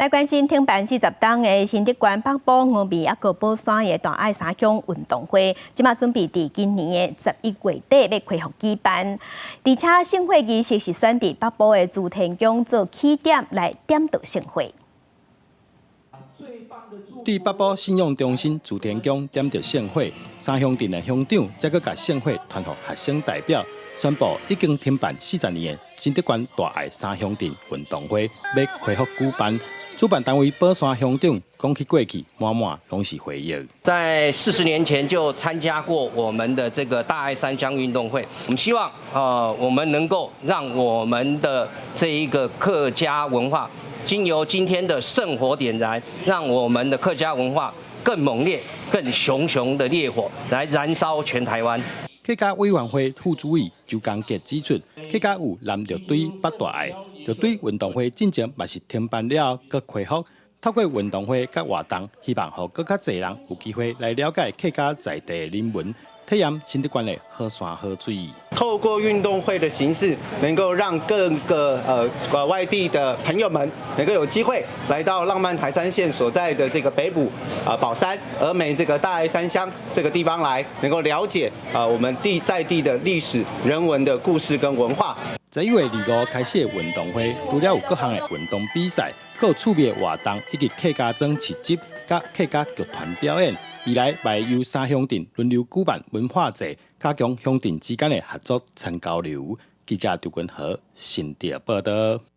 來關心停辦40冬的新竹縣北埔峨眉抑閣寶山的大愛三鄉運動會，這馬準備佇今年的11月底欲恢復舉辦，而且聖火儀式是選佇北埔的諸天宮做起點來點著聖火。佇北埔信仰中心諸天宮點著聖火，三鄉鎮的鄉長再閣共聖火傳予學生代表，宣布已經停辦40年的新竹縣大愛三鄉鎮運動會欲恢復舉辦。主辦單位寶山鄉長講起過去，滿滿攏是回憶。在40年前就參加過我們的這個大愛三鄉運動會，我們希望我們能夠讓我們的這一個客家文化，經由今天的聖火點燃，讓我們的客家文化更猛烈、更熊熊的烈火來燃燒全台灣。客家委員會副主委周江傑指出，客家有南綠堆、北大愛，綠堆運動會進前嘛是停辦了後，閣恢復。透過運動會佮活動，希望予閣較濟人有機會來了解客家在地人文，體驗新竹縣的好山好水。透過運動會的形式，能夠讓各個外地的朋友們能夠有機會來到浪漫台三線所在的這個北埔啊寶山、峨眉這個大愛三鄉這個地方來，能夠了解啊我們地在地的歷史、人文的故事跟文化。11月25開始的運動會，除了有各項的運動比賽，閣有趣味的活動，以及客家莊市集、佮客家劇團表演。未來會由三鄉鎮輪流舉辦文化節，加強鄉鎮之間的合作參交流。記者張君和新竹報導。